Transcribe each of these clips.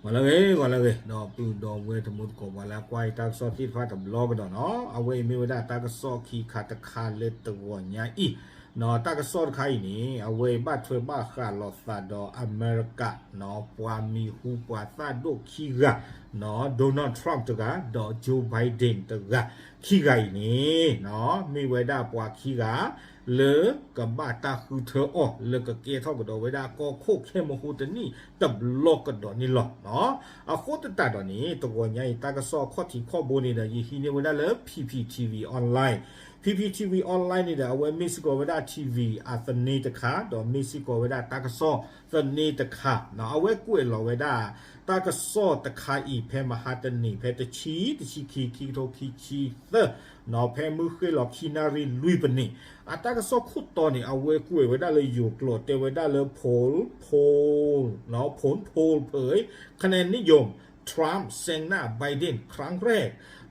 ဂီၤလၢအဂ့ၤ ဂီၤလၢအဂ့ၤ ဒီပုၢ်ဒီဝဲၢ်တံၤသကိး ပှၤလၢအကွၢ်တၢ်ကစီၣ်သ့ၣ်တဖၣ်တဘျီကဒီးနီၤ, အဝဲအံၤမ့ၢ်ဝဲဒၣ်တၢ်ကစီၣ်ခံခါတခါလၢတဂီၤညါအံၤ, တၢ်ကစီၣ်တခါအံၤန့ၣ် အဝဲအံၤဘၣ်ထွဲဘၣ်ဃးလိာ်သးဒီးအမဲရကၤ ပှၤမံၤဟူပှၤသၣ်ဒိၣ်ခံဂၤ, Donald Trump တဂၤ ဒီး Joe Biden တဂၤ ခံဂၤအံၤန့ၣ် မ့ၢ်ဝဲဒၣ်ပှၤခံဂၤ လၢကဘၣ်တၢ်ဃုထၢအီၤ လၢကကဲထီၣ်ကဒီးဝဲဒၣ်ကီၢ်ခိၣ်ခဲမုၢ်ဟူတနံၣ်တဘျီကဒီးန့ၣ်လီၤ. အဃိသတးဒီးန့ၣ် တဂီၤညါအံၤ တၢ်ကစီၣ်အခီၣ်ထံးခီၣ်ဘိန့ၣ်ဒီး ယဟံးန့ၢ်ဝဲဒၣ်လၢ P P T V Online, P P T V Online န့ၣ်ဒီး အဝဲမ့ၢ်စ့ၢ်ကီးဝဲဒၣ် T V အသန့တခါ ဒီးမ့ၢ်စ့ၢ်ကီးဝဲဒၣ်တၢ်ကစီၣ်သန့တခါ, အဝဲကွဲးလီၤဝဲဒၣ် တၢ်ကစီၣ်တခါအံၤ ဖဲမဟါတနံၤ ဖဲတဆံ တဆံခံ ခံကထိခံဆံသၢ ဖဲမုၢ်ဃ့ၢ်လီၤခံနၣ်ရံၣ်လွံၢ်ပနံး, အတၢ်ကစီၣ်ခိၣ်တီန့ၣ် အဝဲကွဲးဝဲဒၣ်လၢယိၤကျိာ် တဲဝဲဒၣ်လၢ poll poll, poll poll ဖဲ คะแนนนิยม Trump แซงหน้า Biden ครั้งแรก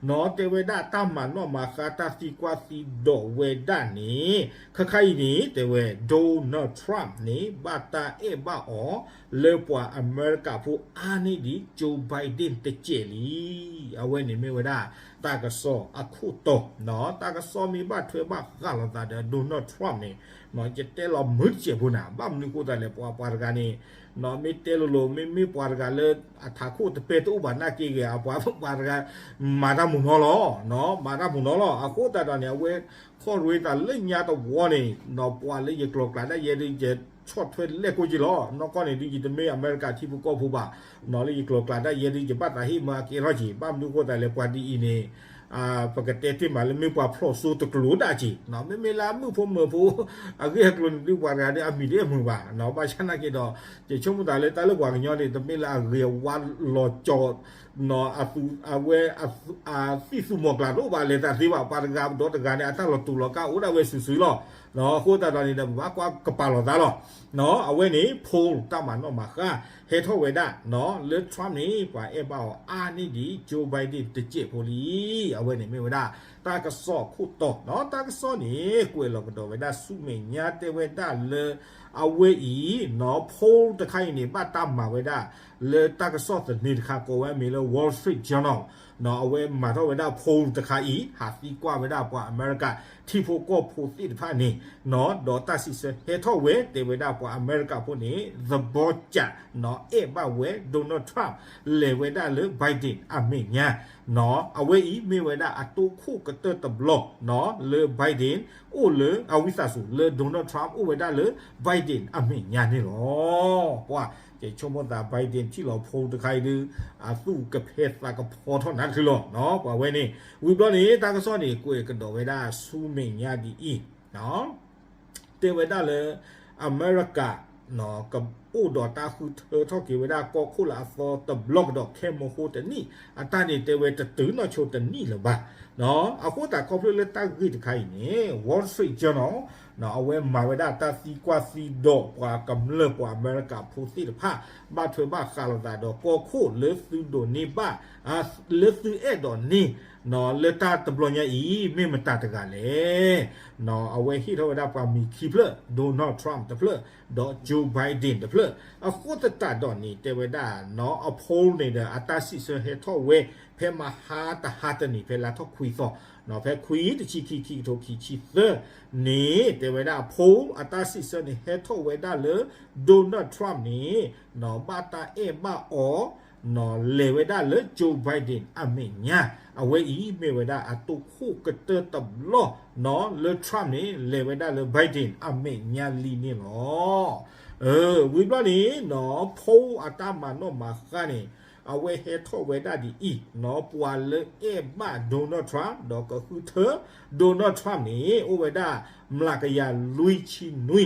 နီၤ တဲဝဲဒၣ်တၢ်မၤနီၣ်မၤဃါ တၢ်သံကွၢ်သံဒိးဝဲဒၣ်န့ၣ် ခဲခါအံၤန့ၣ် တဲဝဲ Donald Trump န့ၣ် ဘၣ်တၢ်အဲၣ်ဘၣ်အီၤ လၢပှၤအမဲရကၤဖိအါန့ၢ်ဒံး Joe Biden တစဲးလံ. အဝဲန့ၣ်မ့ၢ်ဝဲဒၣ် တၢ်ကစီၣ်အခိၣ်တီ, တၢ်ကစီၣ်မ့ၢ်ဘၣ်ထွဲဘၣ်ဃးလိာ်သးဒီး Donald Trump န့ၣ် ယတဲလီၤမုာ်တစဲးဖိနၤ, ဘၣ်မနုၤဃိသတးလဲၣ် ပှၤပှၤတဂၤန့ၣ် မ့ၢ်တဲလိၤလိၤ မ့မ့ၢ်ပှၤတဂၤလၢအထးခိၣ်တပဲတအိၣ်ဘၣ်နာ်က့ဂ့ၤ အပှၤပှၤတဂၤ မၤတၢ်မုာ်နီၤလီၤ, မၤတၢ်မုာ်နီၤလီၤ. အဃိသတးဒီးန့ၣ် အဝဲခီၣ်ရ့သးလၢညါတဝီန့ၣ် ပှၤလၢယကျိၤကျးဒၣ်ယဲဒုး ယဆီၣ်ထွဲလဲၣ်ကိၣ်က့လီၤ. နီၢ်ကီၢ်န့ၣ်ဒုး ယတမ့ၢ်အမဲရကၤထံဖိကီၢ်ဖိဘၣ်, လၢယကျိၤကျးဒၣ်ယဲဒုး ယဘၣ်သးဟ့ၣ်မၤကဲထီၣ်က့ၤ, ဘၣ်မနုၤဃိသတးလဲၣ် ပှၤဒ်အံၤန့ၣ် ပကတဲတ့ၢ်မးလၢမ့ၢ်ပှၤဖျိးစိတကျိၤဒၣ်က့ၤ, မ့မ့ၢ်လၢအမုၣ်ဖိမၢၤဖိ အဂ့ၢ်အကျိၤန့ၣ်ဒုး ပှၤတဂၤဒုးအမံၤတအဲၣ်မုာ်ဘၣ်, ဘၣ်ဆၣ်နာ်က့ဒီး ယဆိကမိၣ်သးလၢတၢ်လၢပှၤကညီန့ၣ် တမ့ၢ်လၢအဂ့ၤအဝါလီၤကၠီၤ အဝဲ အသံၣ်သူၣ်မီၤကျၢ်တအိၣ်ဘၣ် လဲၤသးသ့ဘၣ်, ပှၤတဂၤဒီးတဂၤန့ၣ် အတၢ်လီၤတူာ်လီၤကာ်အိၣ်ဒၣ်ဝဲစုာ်စုာ်လီၤ. အဃိသတးဒီးန့ၣ်ဒီး ပဘၣ်ကွၢ်ကပာ်လီၤသးလီၤ. အဝဲန့ၣ် poll တၢ်မၤနီၣ်မၤဃါ ဟဲထီၣ်ဝဲဒၣ် လၢ Trump န့ၣ် ပှၤအဲၣ်ဘၣ်အီၤအါန့ၢ်ဒံး Joe Biden တစဲးဖိလံ. အဝဲန့ၣ်မ့ၢ်ဝဲဒၣ် တၢ်ကစီၣ်ခိၣ်တီ, တၢ်ကစီၣ်န့ၣ် ကွဲးလီၤကဒီးဝဲဒၣ်ဆူမဲာ်ညါတဲဝဲဒၣ်လၢ အဝဲအံၤ poll တခါအံၤန့ၣ် ဘၣ်တၢ်မၤဝဲဒၣ် လၢတၢ်ကစီၣ်သန့တခါ ကိးဝဲအမံၤလၢ Wall Street Journal, အဝဲမၤထီၣ်ဝဲဒၣ် poll တခါအံၤ ဟးသံကွၢ်ဝဲဒၣ်ပှၤအမဲရကၤထံဖိကီၢ်ဖိသ့ၣ်တဖၣ်န့ၣ်, ဒီးတၢ်စံးဆၢဟဲထီၣ်ဝဲ တဲဝဲဒၣ်ပှၤအမဲရကၤဖိန့ၣ် သဘောကျ အဲၣ်ဘၣ်ဝဲ Donald Trump လဲၤဝဲဒၣ်လၢ Biden အမဲာ်ညါ, အဝဲအံၤမ့ၢ်ဝဲဒၣ်အတိခိၣ်ကတၢၢ်တဘျီ လၢ Biden အိၣ်လၢ အဝံသးစူၤ လၢ Donald Trump အိၣ်ဝဲဒၣ်လၢ Biden အမဲာ်ညါန့ၣ်လီၤ. ပှၤ ယဆိကမိၣ်သး Biden ထံၣ်လီၤ poll တခါအံၤဒုး အသူၣ်ကဖဲသးကဖီထီၣ်နးတချုးလီၤ. ပှၤဝဲန့ၣ် ဝံၤဘျီန့ၣ် တၢ်ကစီၣ်န့ၣ် ကွဲးကဒီးဝဲဒၣ်ဆူမဲာ်ညါဒ်အံၤ တဲဝဲဒၣ်လၢ အမဲရကၤ ကအိၣ်ဒီးတၢ်ဃုထၢထီၣ်က့ၤဝဲဒၣ်ကီၢ်ခိၣ်လၢအသီတဘျီကဒီး ခဲမဟိတနံၣ် အတၢ်န့ၣ်တဲဝဲတတုၤနီၢ်ဆိတနံၣ်လၢၤဘၣ်. အဃိသတးခီဖျိလၢတၢ်ဂ့ၢ်တခါအံၤန့ၣ် Wall Street Journal အဝဲမၤဝဲဒၣ်တၢ်သံကွၢ်သံဒိးပှၤကမျၢၢ်ပှၤအမဲရကၤဖိသ့ၣ်တဖၣ် ဘၣ်ထွဲဘၣ်ဃးလိာ်သးဒီးကီၢ်ခိၣ်လၢသုဒိးန့ၢ်ဘၣ် လၢသုအဲၣ်ဒိးန့ၢ် လၢတၢ်တဘျီညါအံၤ မ့ၢ်မတၤတဂၤလဲၣ်. အဝဲဟ့ၣ်ထီၣ်ဝဲဒၣ်ပှၤမံၤခံဖျၢၣ် Donald Trump တဖျၢၣ် ဒီး Joe Biden တဖျၢၣ်. အဃိသတးဒီးန့ၣ် တဲဝဲဒၣ် အ poll န့ၣ်ဒီး အတၢ်စံးဆၢဟဲထီၣ်ဝဲ ဖဲမဟါတဟါတနံၤ ဖဲလါထီၣ်ခွံသီ ဖဲခွံ တဆံခံ ခံကထိခံဆံသၢန့ၣ် တဲဝဲဒၣ် poll အတၢ်စံးဆၢန့ၣ် ဟဲထီၣ်ဝဲဒၣ်လၢ Donald Trump န့ၣ် ဘၣ်တၢ်အဲၣ်ဘၣ်အီၤ လဲၤဝဲဒၣ်လၢ Joe Biden အမဲာ်ညါ, အဝဲအံၤမ့ၢ်ဝဲဒၣ်အတိခိၣ်ကတၢၢ်တဘျီ လၢ Trump န့ၣ် လဲၤဝဲဒၣ်လၢ Biden အမဲာ်ညါလံန့ၣ်လီၤ. ဝံၤဘျီန့ၣ် poll အတၢ်မၤနီၣ်မၤဃါန့ၣ် အဝဲဟဲထီၣ်ဝဲဒၣ်ဒ်အံၤ, ပှၤလၢအဲၣ်ဘၣ် Donald Trump ဒီးကဃုထၢ Donald Trump န့ၣ် အိၣ်ဝဲဒၣ် မျးကယၤလွံၢ်ဆံနွံ,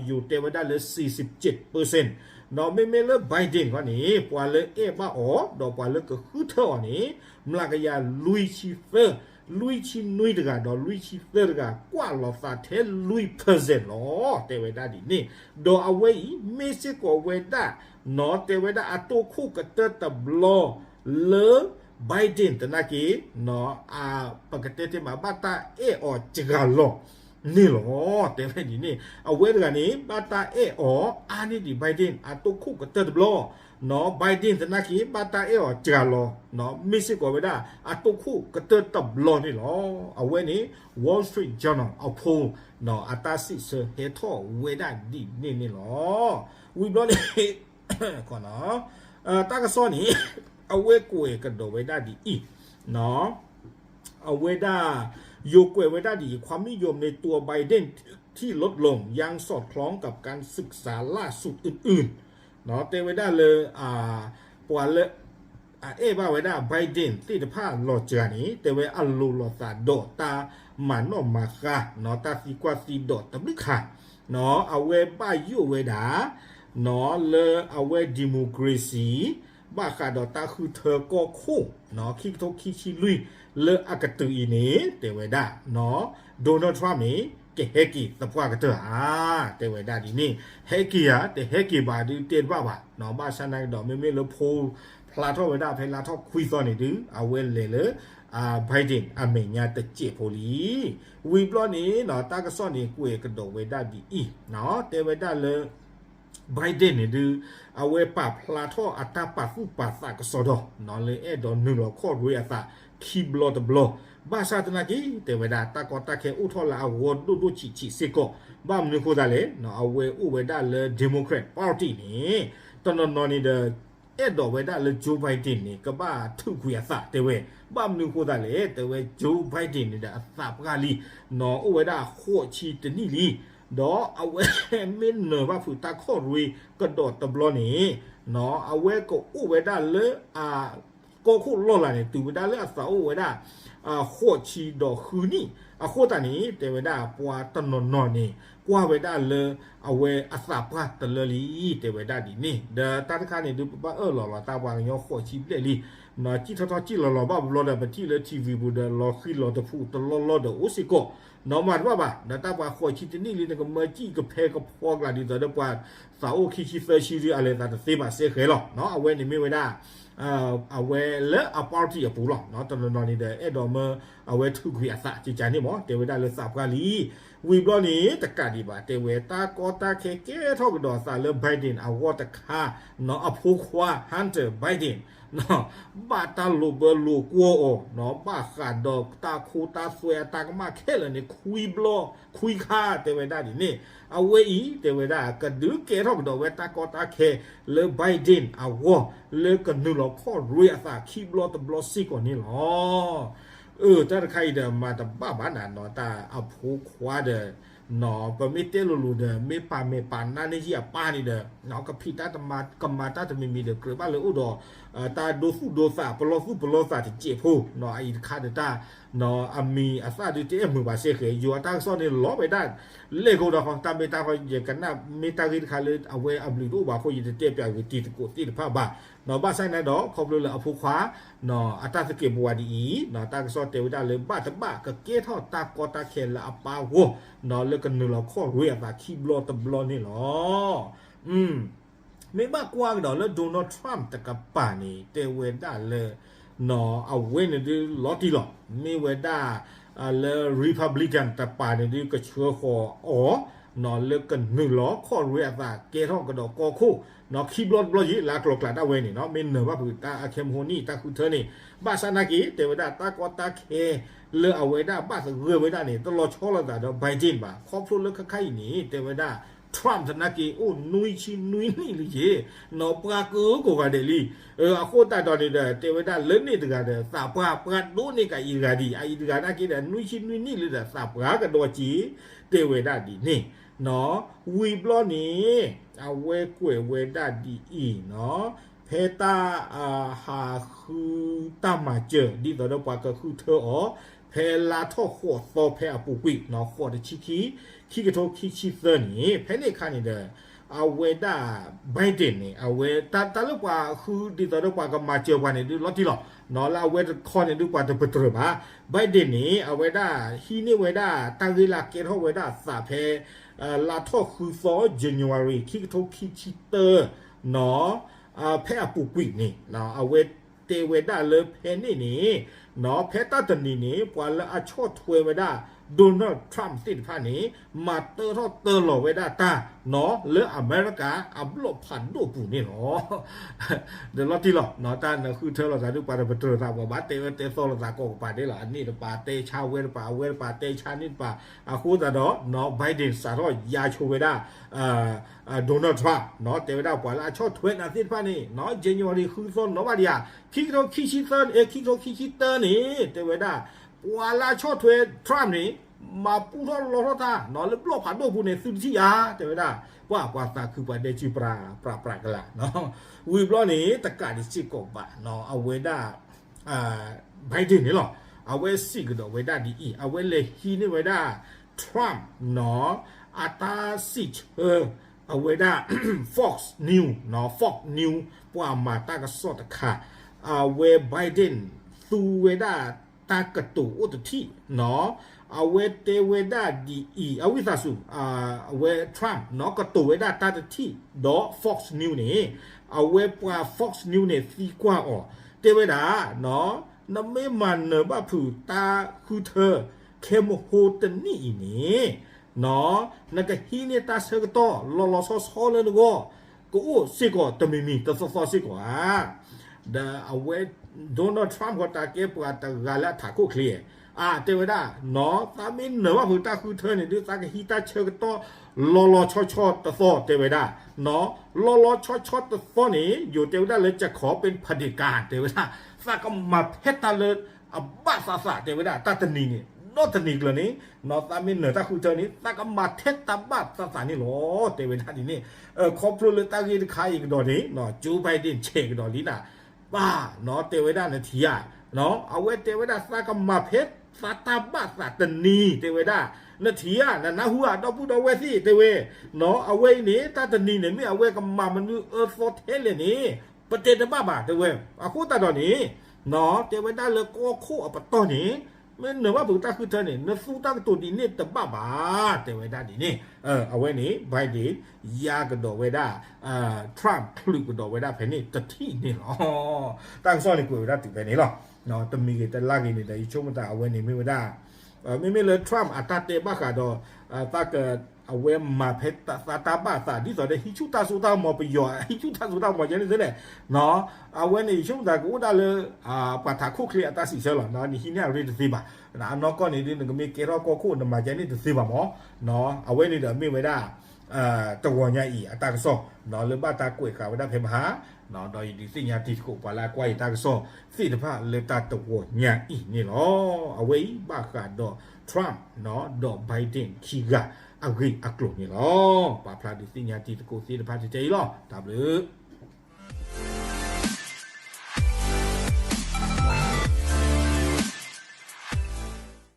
ယိၤတဲဝဲဒၣ်လၢ စံးစံးကၠ့း percent, မ့မ့ၢ်လၢ Biden ခီန့ၣ် ပှၤလၢအဲၣ်ဘၣ်အီၤ ဒီးပှၤလၢကဃုထၢအီၤန့ၣ် မျးကယၤလွံၢ်ဆံသၢ, လွံၢ်ဆံနွံတဂၤ ဒီးလွံၢ်ဆံသၢတဂၤ ကွၢ်လီၤသးထဲလွံၢ် percent လီၤ. တဲဝဲဒၣ်ဒ်န့ၣ်, ဒီးအဝဲအံၤ မ့ၢ်စ့ၢ်ကီးဝဲဒၣ် တဲဝဲဒၣ်အတိခိၣ်ကတၢၢ်တဘျီ လၢ Biden သနာ်က့ ပကတဲတ့ၢ်မး ဘၣ်တၢ်အဲၣ်အီၤစှၤလီၤန့ၣ်လီၤ. တဲဝဲဒ်န့ၣ် အဝဲတဂၤန့ၣ် ဘၣ်တၢ်အဲၣ်အီၤအါန့ၢ်ဒံး Biden အတိခိၣ်ကတၢၢ်တဘျီ Biden သနာ်က့ ဘၣ်တၢ်အဲၣ်အီၤစှၤလီၤ မ့ၢ်စ့ၢ်ကီးဝဲဒၣ် အတိၢ်ခိၣ်ကတၢၢ်တဘျီန့ၣ်လီၤ. အဝဲန့ၣ် Wall Street Journal အဖိ အတၢ်စံးဆၢဟဲထီၣ်ဝဲဒၣ်ဒ်န့ၣ်န့ၣ်လီၤ. ဝံၤဘျီန့ၣ် တၢ်ကစီၣ်န့ၣ် အဝဲကွဲးကဒီးဝဲဒၣ်ဒ်အံၤ, အဝဲဒၣ် ယိၤကွဲးဝဲဒၣ်ဒ်အံၤ ความนิยมในตัว Biden ที่ลดลง ยังสอดคล้องกับการศึกษาล่าสุดอื่นๆ တဲဝဲဒၣ်လၢ ပှၤလၢ အအဲၣ်ဘၣ်ဝဲဒၣ် Biden သ့ၣ်တဖၣ်လီၤစှၤန့ၣ် တဲဝဲအလိၤလိာ်သးဒီးတၢ်မၤနီၣ်မၤဃါ တၢ်သံကွၢ်သံဒိးတဘျုးခါ အဝဲဘၣ်ယိၣ်ဝဲဒၣ် လၢအဝဲ democracy ဘၣ်ဃးဒီးတၢ်ဃုထၢကီၢ်ခိၣ် ခံကထိခံဆံလွံၢ်လၢအကတုၤအံၤန့ၣ် တဲဝဲဒၣ် Donald Trump န့ၣ် ကဟဲက့ၤသပှၢ်ကတၢၢ်ဧါ တဲဝဲဒၣ်ဒ်န့ၣ် ဟဲက့ၤဧါ တဟဲက့ၤဘၣ်ဒုးတဲတဘၣ်ဘၣ် ဘၣ်ဆၣ်သနာ်က့ဒီး မ့မ့ၢ်လၢ poll ဖျါထီၣ်ဝဲဒၣ်ဖဲလါထီၣ်ခွံသီန့ၣ်ဒုး အဝဲလဲၤလၢ Biden အမဲာ်ညါတစဲးဖိလံ. ဝံၤဘျီန့ၣ် တၢ်ကစီၣ်န့ၣ်ကွဲးကဒီးဝဲဒၣ်ဒ်အံၤ တဲဝဲဒၣ်လၢ Biden န့ၣ်ဒုး အဝဲပာ်ဖျါထီၣ်အတၢ်ပာ်သူၣ်ပာ်သးကစီဒီ လၢအဲၣ်ဒိးနုာ်လီၤခီၣ်ရ့အသး ခံဘျီတဘျီ ဘၣ်ဆၣ်သနာ်က့ တဲဝဲဒၣ် တၢ်ကီတၢ်ခဲအိၣ်ထီၣ်လၢအဂီၢ်ဒိၣ်ဒိၣ်ဆံးဆံးစ့ၢ်ကီး ဘၣ်မနုၤဃိသတးလဲၣ် အဝဲအိၣ်ဝဲဒၣ်လၢ Democrat Party န့ၣ် တနီၤနီၤန့ၣ်ဒီး အဲၣ်ဒိးဝဲဒၣ်လၢ Joe Biden န့ၣ် ကဘၣ်ထုးကွံာ်အသးတဲဝဲ ဘၣ်မနုၤဃိသတးလဲၣ် တဲဝဲ Joe Biden န့ၣ်ဒီးအသးပှၢ်လံ အိၣ်ဝဲဒၣ်ဃိးဆံတနံၣ်လံ ဒီးအဝဲမ့ၢ်နၢၤဘၣ်ဖုးတၢ်ခီၣ်ရ့ကဒီးတဘျီန့ၣ် အဝဲကအိၣ်ဝဲဒၣ်လၢအ ကီၢ်ခိၣ်လီၢ်လၤန့ၣ် တုၤဝဲဒၣ်လၢအသးအိၣ်ဝဲဒၣ် ဃိးဆံဒီးဃုနံၣ် အဃိသတးန့ၣ် တဲဝဲဒၣ်ပှၤတနီၤနီၤန့ၣ် ကွၢ်ဝဲဒၣ်လၢအဝဲအသးပှၢ်တလၢလံ တဲဝဲဒၣ်ဒ်န့ၣ် ဒီးတၢ်တခါန့ၣ်ဒုး ပဘၣ်အၢၣ်လီၤလီၤတၢ်ပှၤကညီဃိးဆံဘျဲၣ်လံ စံၣ်ထီၣ်ထီၣ်စံၣ်လီၤလီၤဘၣ်ဘျီဒီး ပထံၣ်လၢ ထံၣ်ဝံၤပူၤဒီး လီၤဃံလီၤတဖုတလီၢ်လီၢ်ဒီးအိၣ်စ့ၢ်ကီး နီၢ်မၤတဘၣ်ဘၣ် ဒီးတၢ်ပှၤဃိးဆံတနံၣ်လံ နကမၢစံၣ်ကဖဲကဖီကျါဒ်သိးဒီးပှၤသးအိၣ်ခံဆံသၢဆံဒုး အလဲၤသးတသ့ဘၣ်စဲဃဲၤလီၤ အဝဲန့ၣ်မ့ၢ်ဝဲဒၣ် အဝဲလၢအ party အပူၤလီၤ တနီၤနီၤန့ၣ်ဒီး အဲၣ်ဒိးမၢ အဝဲထုးကွံာ်အသးကကန့ၣ်မး တဲဝဲဒၣ်လၢသးပှၢ်လံ ဝံၤဘျီန့ၣ် တကးဒံးဘၣ် တဲဝဲတၢ်ကီတၢ်ခဲကဲထီၣ်ကဒီးအသးလၢ Biden အဂီၢ်တခါ အဖိခွါ Hunter Biden ဘၣ်တၢ်လိာ်ဘၢလိာ်ကွီၢ်အီၤ ဘၣ်ဃးဒီးတၢ်ခိတၢ်သွဲအတၢ်ကမၣ်ခဲလၢာ်န့ၣ် ခွံဘျီ ခွံခါ တဲဝဲဒၣ်ဒ်န့ၣ် အဝဲအံၤ တဲဝဲဒၣ် ကဒုးကဲထီၣ်ကဒီးဝဲတၢ်ကီတၢ်ခဲလၢ Biden အဂီၢ် လၢကနုာ်လီၤခီၣ်ရ့အသးခံဘျီတဘျီစ့ၢ်ကီးန့ၣ်လီၤ. အၢ တၢ်တခါအံၤဒီး မၤတဘၣ်ဘၣ်နၤနီၤ တၢ်အဖိခွါဒီး ပမ့ၢ်တဲလိၤလိၤဒီး မ့ၢ်ပာ်မဲာ်ပာ်နါန့ၢ်ယံာ်အပၢ်န့ၣ်ဒီး ကဖံးတၢ်တမၤ ကမၤတၢ်တမံၤမံၤဒီး ကြၢးဘၣ်လၢအိၣ်ဒီး တၢ်ဒိသူၣ်ဒိသး ပလီၢ်သူၣ်ပလီၢ်သးတစဲးဖိ အအံၤတခါဒီးတၢ် အမံၤအသၣ်ဒုးတအဲၣ်မုာ်ဘၣ်စ့ၢ်ကီး ယိၤအတၢ်ကစီၣ်န့ၣ်လီၤဝဲဒၣ် လဲၤကအိၣ်ဒီး တၢ်မ့ၢ်တၢ်ကီ ယကနၣ်မ့ၢ်တၢ်ဂ့ၢ်တခါလၢအဝဲအဘျုးတအိၣ်ဘၣ်အဃိ ယတတဲပၠးဂ့ၤတံၤသကိးသ့ၣ်တဖၣ်ဘၣ် ဘၣ်ဆၣ်န့ၣ်ဒီး ခီဖျိလၢအဖိခွါ အတၢ်သကဲးပဝးဒ်အံၤ တၢ်ကစီၣ်တဲဝဲဒၣ်လၢ ဘၣ်တဘၣ်ကကဲထီၣ်တၢ်ကီတၢ်ခဲလၢအပၢ်အဂီၢ် လၢကနုာ်လီၤခီၣ်ရ့အသးခံဘျီတဘျီန့ၣ်လီၤ. မ့ၢ်ဘၣ်ကွၢ်ကဒီးလၢ Donald Trump တကပၤန့ၣ် တဲဝဲဒၣ်လၢ အဝဲန့ၣ်ဒုးလီၤတံၢ်လီၤ မ့ၢ်ဝဲဒၣ် လၢ Republican တပၤန့ၣ်ဒုး ကဆှၢဃီၤအီၤ လၢကနုာ်လီၤခီၣ်ရ့အသးကဲထီၣ်ကဒီးကီၢ်ခိၣ် ခံဘျီတဘျီယံၤ လၢအကျိၤကျဲဒၣ်ဝဲန့ၣ် မ့ၢ်နၢၤဘၣ်ဖုးတၢ်အခဲမဟိနံၣ် တၢ်ဃုထၢန့ၣ် ဘၣ်ဆၣ်နာ်က့ တဲဝဲဒၣ်တၢ်ကီတၢ်ခဲ လၢအဝဲဒၣ်ဘၣ်သဂၢၢ်ဝဲဒၣ်န့ၣ် တလီၤဆီလိာ်သးဒီး Biden ဘၣ် ခီဖျိလၢခဲခါအံၤန့ၣ် တဲဝဲဒၣ် Trump သနာ်က့ အိၣ်နွံဆံနွံနံၣ်လံယ့ၤ နီၢ်ပှၤကကိးဂၤဒဲးလံ အဃိသတးဒီးန့ၣ်ဒီး တဲဝဲဒၣ်လၢန့ၣ်တဂၤဒီး သးပှၢ်ပှၢ်ဒိၣ်န့ၢ်က့ၤအံၤတဂၤဒံး အအံၤတဂၤနာ်က့ဒီး နွံဆံနွံနံၣ်လံဒီး သးပှၢ်ကဒီးက့ၤ တဲဝဲဒၣ်ဒ်န့ၣ် ဝံၤဘျီန့ၣ် အဝဲကွဲးဝဲဒၣ်ဒ်အံၤ ဖဲတၢ် ဟးဃုတၢ်မၤစၢၤ ဒ်သိးဒီးပှၤကဃုထၢအီၤ ဖဲလါထီၣ်ဃိးသီဖဲအပူၤကွံာ် ဃိးတဆံခံ ခံကထိခံဆံသၢန့ၣ် ဖဲန့ၣ်အခါန့ၣ်ဒီး အဝဲဒၣ် Biden န့ၣ် အဝဲ တၢ်လၢပှၤဃုဒ်သိးဒီးပှၤကမၤစၢၤပှၤန့ၣ်ဒုးလီၤတံၢ်လီၤ လၢအဝဲတခီန့ၣ်ဒုးပှၤတပတြၢၤဘၣ် Biden န့ၣ် အဝဲဒၣ်ဟံးန့ၢ်ဝဲဒၣ်တၢ်ဂ့ၢ်လၢကဲထီၣ်ဝဲဒၣ်သးဖဲ လါထီၣ်ဃုသီ January ခံကထိခံဆံသၢ ဖဲအပူၤကွံာ်န့ၣ် အဝဲတဲဝဲဒၣ်လၢဖဲန့ၣ်န့ၣ် ဖဲတၢ်တနံၤန့ၣ် ပှၤလၢအဆီၣ်ထွဲဝဲဒၣ် Donald Trump သ့ၣ်တဖၣ်န့ၣ် မၤတၢထီၣ်တၢလီၤဝဲဒၣ်တၢ်နီၤ လၢအမဲရကၤအဘျီၣ်ဖးဒိၣ်ပူၤန့ၣ်လီၤ. ဒီးလီၤတံၢ်လီၤ တၢ်နဃုထၢလိာ်သးဒုး ပှၤတပတြၢၤသးပှၤဘၣ် တဲဝဲတဲသီလိာ်သးကိးကပၤဒဲးလီၤ. အန့ၣ်တပၤတဲဆါ ဝဲတပၤ အဝဲတပၤတဲဆါ န့ၣ်တပၤ အဃိသတးဒီး Biden စးထီၣ်ယါဆိဝဲဒၣ် Donald Trump နီၤ တဲဝဲဒၣ်ပှၤလၢအဆီၣ်ထွဲနၤသ့ၣ်တဖၣ်န့ၣ်နီၤ January ဃုသီနီၤဘၣ်ဒံးဧါ ခံကထိခံဆံသၢ အဲ ခံကထိခံဆံတၢန့ၣ် တဲဝဲဒၣ် ပှၤလၢအဆီၣ်ထွဲ Trump န့ၣ် မၤပူထီၣ်လီထီၣ်တၢ်နီၤ လၢဘျီၣ်ဖးဒိၣ်ပူၤန့ၣ် သုတထံၣ်ဧါ တဲဝဲဒၣ် ပှၤပှၤသးခုပှၤဒဲကၠံပြးပြးပြးကလာ် ဝံၤဘျီန့ၣ် တကးဒံးစ့ၢ်ကီးဘၣ်နီၤ အဝဲဒၣ် Biden န့ၣ်လီၤ. အဝဲစံးကဒီးဝဲဒၣ်ဒ်အံၤ အဝဲလဲၤဟံးန့ၢ်ဝဲဒၣ် Trump နီၤ အတၢ်စံးဆၢ အဝဲဒၣ် Fox News နီၤ Fox News ပှၤမၤတၢ်ကစီၣ်တခါ အဝဲ Biden သူဝဲဒၣ်တၢ်ကတိၤအိၣ်တထံၣ်နီၤ အဝဲတဲဝဲဒၣ်ဒ်အံၤ အဝံသးစူၤ အဝဲ Trump နီၤ ကတိၤဝဲဒၣ်တၢ်တထံၣ်ဒီး Fox News န့ၣ် အဝဲပှၤ Fox News န့ၣ် သံကွၢ်အီၤ တဲဝဲဒၣ် နမ့ၢ်မၤနၢၤဘၣ်ဖုးတၢ်ဃုထၢ ခဲမဟိတနံၣ်အံၤန့ၣ် နကဟံးန့ၢ်တၢ်ဆၢကတီၢ်လီၤလီၤဆီဆီလၢနဂီၢ် ကအိၣ်စ့ၢ်ကီးတမံၤမံၤတသီသီစ့ၢ်ကီးဧါ. ဒီးအဝဲ Donald Trump ဃီတၢ်ကဲပှၤတဂၤလၢအထးခိၣ်ချ့ အတဲဝဲဒၣ် သးမ့ၢ်နၢၤဘၣ်ဖုးတၢ်ဃုထၢန့ၣ်ဒုး သးကဟံးတၢ်ဆၢကတီၢ်လီၤလီၤဆီဆီတသီ တဲဝဲဒၣ် လီၤလီၤဆီဆီတသီန့ၣ် ယိၤတဲဝဲဒၣ်လၢ ကခီပ့ ဖဒ့ကၤ တဲဝဲဒၣ် သးကမၤဖဲတၢ်လၢအဘၣ်သးသး တဲဝဲဒၣ် တၢ်တနံၤန့ၣ် ဒီးတနံၤကျၢၤန့ၣ် သးမ့ၢ်နၢၤတၢ်ဃုထၢန့ၣ် သးကမၤထဲတၢ်ဘၣ်သးသးန့ၣ်လီၤ တဲဝဲဒၣ်ဒ်န့ၣ်. ခီဖျိလၢတၢ်ဂ့ၢ်တခါအံၤကဒီးန့ၣ် Joe Biden ဆဲးကဒီးလံနၤ ဘၣ်နီၤ တဲဝဲဒၣ်နထံၣ်ဧါ အဝဲတဲဝဲဒၣ် သးကမၤဖဲသးတၢ်ဘၣ်သးတနံၤ တဲဝဲဒၣ် နထံၣ်ဧါ နနၢ်ဟူဧါ ဒီပုၢ်ဒီဝဲၢ်သ့ၣ် တဲဝဲ အဝဲအံၤန့ၣ် တၢ်တနံၤန့ၣ် မ့ၢ်အဝဲကမၤမနုၤအၢသီထဲလဲၣ်န့ၣ် ပတဲတဘၣ်ဘၣ် တဲဝဲ. အဃိသတးဒီးန့ၣ် တဲဝဲဒၣ်လၢကီၢ်ခိၣ်အပတီၢ်န့ၣ် မ့ၢ်နၢၤဘၣ်ဖုးတၢ်ဃုထၢန့ၣ် နသူတၢ်ကတိၤဒ်န့ၣ်တဘၣ်ဘၣ် တဲဝဲဒၣ်ဒ်န့ၣ်. အဝဲန့ၣ် Biden ယါကဒီးဝဲဒၣ် Trump ချုးကဒီးဝဲဒၣ်ဖဲန့ၣ်တထံၣ်န့ၣ်လီၤ. တၢ်ကစီၣ်န့ၣ်ကွဲးဝဲဒၣ်တုၤဖဲန့ၣ်လီၤ. တမံၤဂ့ၤတလါဂ့ၤန့ၣ်ဒီး ယဆိကမိၣ်သးအဝဲန့ၣ်မ့ၢ်ဝဲဒၣ် မ့မ့ၢ်လၢ Trump အတၢ်တဲဘၣ်ဃးဒီး သးက အဝဲမၤဖဲသးတၢ်ဘၣ်သး ဒ်သိးဒီးဟံးဆူၣ်တၢ်စိတၢ်ကမီၤ ပယီၤ ဟံးဆူၣ်တၢ်စိတၢ်ကမီၤယဲန့ၣ်သ့လဲၣ် အဝဲန့ၣ် ယဆိကမိၣ်သးကအိၣ်ဒၣ်လၢ ပှၤထးခိၣ်ချ့အတၢ်စံးဆၢလီၤ. နဟံးန့ၢ်အရ့တသ့ဘၣ်. အနီၢ်ကီၢ်န့ၣ်ဒုး နကမ့ၢ်ကဲထီၣ်ကီၢ်ခိၣ် နမၤယဲန့ၣ်တသ့ဘၣ်မး. အဝဲန့ၣ်ဒီးမ့ၢ်ဝဲဒၣ် တဂီၤညါအံၤအတၢ်ကစီၣ် လၢဘၣ်တၢ်ကွဲးဃာ်ဝဲဒၣ်ဖဲမဟါ ဒီးယဒုးသ့ၣ်ညါတံၤသကိးပှၤလၢအကွၢ်ယတၢ်ကစီၣ်သ့ၣ်တဖၣ်လၢတၢ်တဂီၤညါအံၤန့ၣ်လီၤ. အဝဲအံၤဘၣ်ဃးဒီး Trump ဒီး Biden ခံဂၤအဂ့ၢ်အကျိၤန့ၣ်လီၤ. ပာ်ဖျါဒုးသ့ၣ်ညါတံၤသကိးသ့ၣ်တဖၣ်ထဲအံၤလီၤ. တၢ်ဘျုး